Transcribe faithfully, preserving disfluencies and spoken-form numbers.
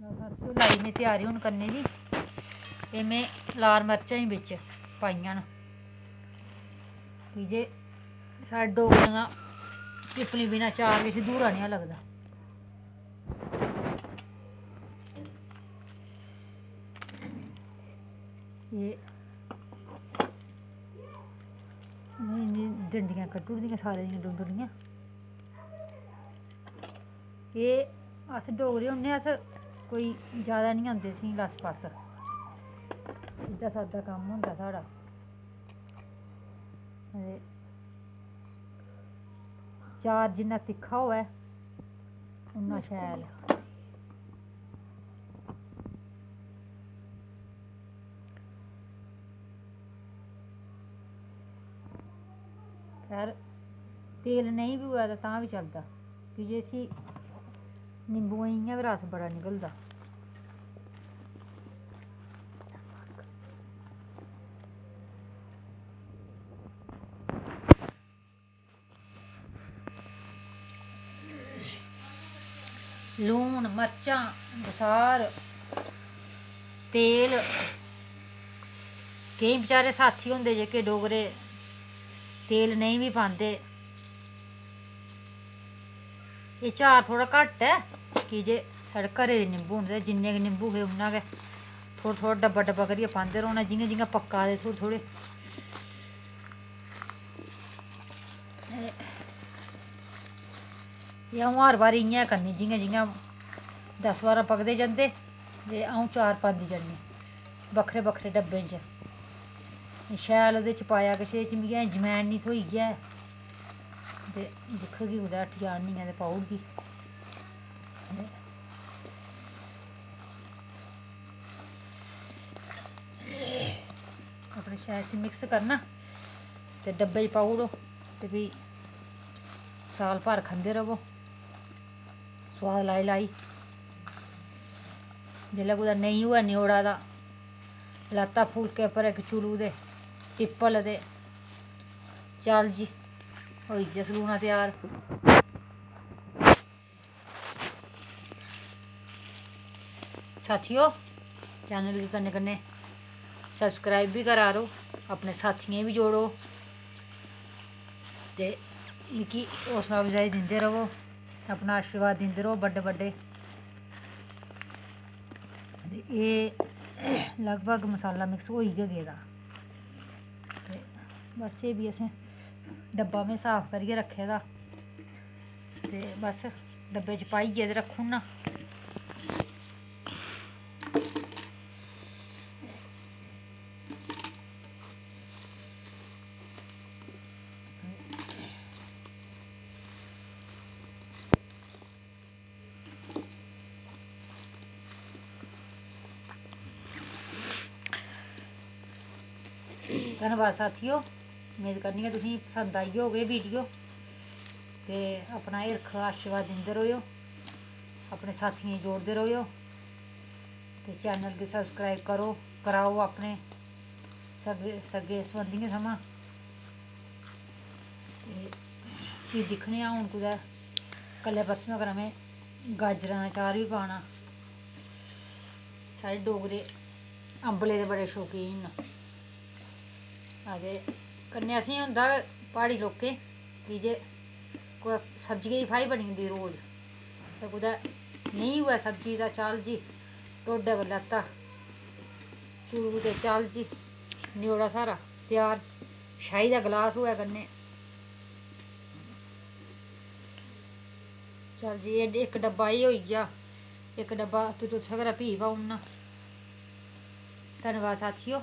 साथियो, लाई में त्यारी हून करने दी। एह् में लाल मर्चां ही बिच पाइयां न, की जे साढ़े डोगरें दा पिपली बिना चार किश अधूरा नेहा लगदा। एह् में इ'यां डंडियां कड्ढी ओड़दियां सारे दियां डुंडनियां। एह् अस डोगरे होन्ने, अस कोई जैदा निं आंदे इसी लस पस, सिद्धा सादा कम्म होंदा साढ़ा। ते चार जिन्ना तिक्खा होऐ उन्ना शैल। खैर, तेल नेईं बी होऐ तां तां बी चलदा, की जे इसी निंबुएं गी इ'यां बी रस बड़ा निकलदा। लून, मर्चां, बसार, तेल। केईं बेचारे साथी होंदे जेह्के डोगरे तेल नेईं बी पांदे। एह् चार थोह्ड़ा घट्ट ऐ, की जे साढ़े घरै दे निंबू न ते जिन्ने गै निंबू हे उन्ना गै थोह्ड़ा थोह्ड़ा डब्बा डब्बा करियै पांदे रौह्ना, जि'यां जि'यां पक्का दे थोह्ड़े थोह्ड़े। एह् अ'ऊं हर बारी इ'यां गै करनी, जि'यां जि'यां दस बारां पकदे जंदे ते अ'ऊं चार पांदी जन्नी बक्खरे बक्खरे डब्बें च। शैल ओह्दे च पाया किश, एह्दे च मिगी अजें जमैन निं थ्होई ऐ ते दिक्खगी कुतै हट्टिया आह्नियै ते पाई ओड़गी। ते अपने शैल इसी मिक्स करना ते डब्बे च पाई ओड़ो ते फ्ही साल भर खंदे र'वो, सोआद लाई लाई। जेल्लै कुतै नेईं होऐ न्योड़ा तां लैता फुलके पर इक चुरू ते पिप्पल ते चल जी, होई गेआ सलूना त्यार। साथियो, चैनल गी कन्नै कन्नै सब्सक्राइब बी करा करो, अपने साथियें गी बी जोड़ो ते मिगी हौसला अफजाई दिंदे र'वो, अपना आशीर्वाद दिंदे र'वो बड्डे बड्डे। ते एह् लगभग मसाला मिक्स होई गै गेदा। ते बस एह् बी असें डब्बा में साफ करियै रक्खे दा। ते बस डब्बे च पाइयै ते रक्खी ओड़ना। धन्नबाद साथियो, उम्मीद करनी आं तुसेंगी पसंद आई होग एह् वीडियो। ते अपना हिरख आशीर्वाद दिंदे र'वेओ, अपने साथियें गी जोड़दे र'वेओ ते चैनल गी सब्सक्राइब करो, कराओ अपने सगे सगे संबंधियें थमां। ते फ्ही दिक्खने आं हून कुतै कल्लै परसों तगर में गाजरां दा चार बी पाना। साढ़े डोगरे अम्बले दे बड़े शौकीन न। आ ते कन्नै असेंगी होंदा गै प्हाड़ी लोकें, की जे कुतै सब्जियै दी फाही बनी जंदी रोज, ते कुतै नेईं होऐ सब्जी तां चल जी, ढोडे पर लैता चुरू ते चल जी, न्योड़ा सारा त्यार। शाही दा गलास होऐ कन्नै। चल जी, एह् इक डब्बा एह् होई गेआ, इक डब्बा तू उत्थै घरा फ्ही पाई ओड़ना। धन्नबाद साथियो,